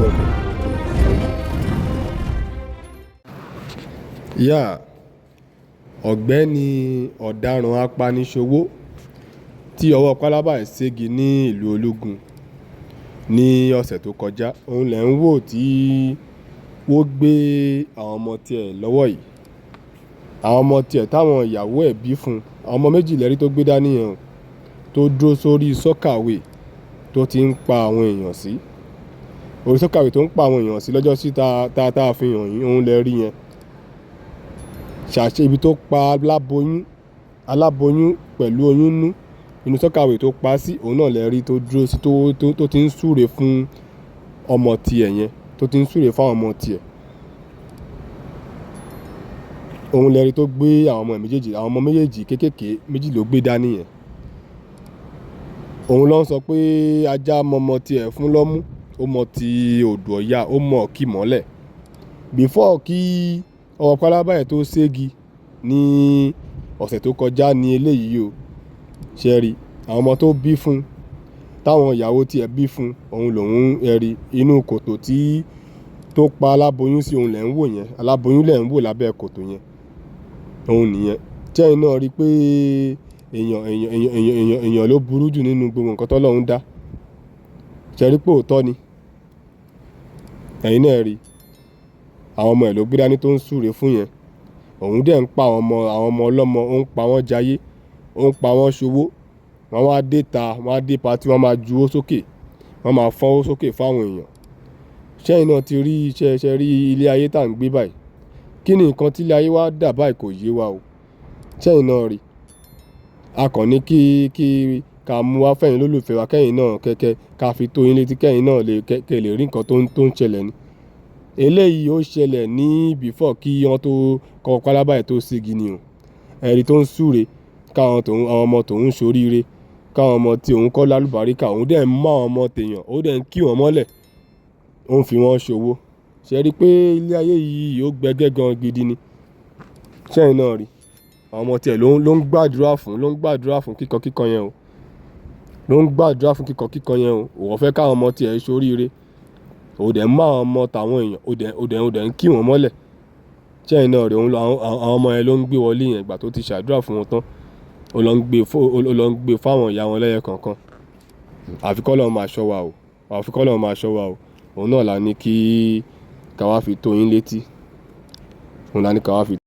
Gbọ́. Yeah, ọ̀gbẹ́ni ọ̀daràn apaniṣòwò tí ọwọ́ pálábá ẹ̀ ségi ní ìlú Ológùn ní ọ̀sẹ̀ tó kọjá, òun lẹ̀ ń wò tí wọ́n gbé àwọn ọmọ tiẹ̀ lọ́wọ́ yìí. Àwọn ọmọ tiẹ̀ táwọn ìyàwó ẹ̀ bí fún un, àwọn ọmọ méjì lẹ́rí tó gbé dání yẹn o, tó dúró sórí sọ́kàwé tó ti ń pa àwọn èèyàn sí. Orí sọ́kàwé tó ń pa àwọn èèyàn sí lọ́jọ́ sí tá tá a fi hàn yín, òun lẹ rí yẹn. Ṣàṣe ibi tó pa aláboyún, aláboyún pẹ̀lú oyún nú, inú sọ́kàwé tó pa sí, òun náà lẹ rí tó dúró sí tó ti ń súre fún ọmọ tiẹ̀ yẹn, tó ti ń súre fún àwọn ọmọ tiẹ̀. Òun lẹ rí tó gbé àwọn ọmọ méjèèjì, àwọn ọmọ méjèèjì kéékèèké méjì ló gbé dání yẹn. Òun ló ń sọ pé ajá mọmọ tiẹ̀ fún lọ́mú, ó mọ ti odò ọ̀yà, ó mọ̀ kí mọ́lẹ̀. Before kí ọwọ́ pálábá ẹ̀ tó ségi ní ọ̀sẹ̀ tó kọjá ní eléyìí o. Ṣé ẹ rí? Àwọn ọmọ tó bí fún, táwọn ìyàwó tiẹ̀ bí fún, òun lòun ẹ rí inú kòtò tí tó pa aláboyún sí, òun lẹ̀ ń wò yẹn. Aláboyún lẹ̀ ń wò lábẹ́ kòtò yẹn. Òun nìyẹn. Ṣé ẹ̀yin náà rí pé èèyàn, èèyàn, èèyàn, èèyàn, èèyàn, èèyàn ló burú jù nínú gbogbo nǹkan tó Ọlọ́run dá? Ṣé ẹ rí pé òótọ́ ni? Ẹ̀yin náà rí. Àwọn ọmọ ẹ̀ ló gbé dání tó ń súre fún yẹn. Òun dẹ̀ ń pa àwọn ọmọ ọlọ́mọ, ó ń pa wọ́n jayé, ó ń pa wọ́n ṣòwò. Wọ́n wá dé ta, wọ́n á dé party, wọ́n máa ju owó sókè, wọ́n máa fọ́n owó sókè fún àwọn èèyàn. Ṣé ẹ̀yin náà ti rí iṣẹ́, ṣe rí ilé ayé tá ń gbé báyìí? Kí ni nǹkan tí ilé ayé wa dà báyìí kò yé wa o. Ṣé ẹ̀yin náà rí? A kàn ní kí ká mú wá fẹ́yin lólùfẹ́ wa, kẹ́yìn náà kẹ́kẹ́ ká fi tó yín létí, kẹ́yìn náà lè kẹ́ lè rí nǹkan tó ń ṣẹlẹ̀ ni. Eléyìí ó ṣẹlẹ̀ ní before kí wọ́n tó kọ pálábá ẹ̀ tó ségi ni o. Ẹ̀rí tó ń súre káwọn tòun, àwọn ọmọ tòun ń ṣoríire, káwọn ọmọ tí òun kọ́ lálùbáríkà, òun dẹ̀ ń mú àwọn ọmọ tèèyàn, ó dẹ̀ ń kí wọn mọ́lẹ̀, ó ń fi wọ́n ṣòwò. Ṣé ẹ rí pé ilé ayé yìí ó gbẹgẹ́ gan gidi ni? Ṣé ẹ̀yin náà rí? Àwọn ọmọ tiẹ̀ ló ń gbàdúrà fún, ló ń gbàdúrà fún kíkan kíkan yẹn o. Ló ń gbàdúrà fún kíkan kíkan yẹn o. Òun fẹ́ káwọn ọmọ tiẹ̀ ṣoríire. Ó dẹ̀ ń mú àwọn ọmọ tàwọn èèyàn, ó dẹ̀ ń kí wọn mọ́lẹ̀. Ṣé ẹ̀yin náà rí? Òun lọ, àwọn ọmọ yẹn ló ń gbé wọlé yẹn ìgbà tó ti ṣàdúrà fún wọn tán. Ó lọ ń gbé fún, ó lọ ń gbé fún àwọn ìyá wọn lẹ́yọ kọ̀ọ̀kan. Àfi k'Ọlọ́run máa ṣọ́ wa o. Àfi k'Ọlọ́run máa ṣọ́ wa o. Òun náà la ní kí ká wá fi tó yín létí. Òun la ní ká wá fi.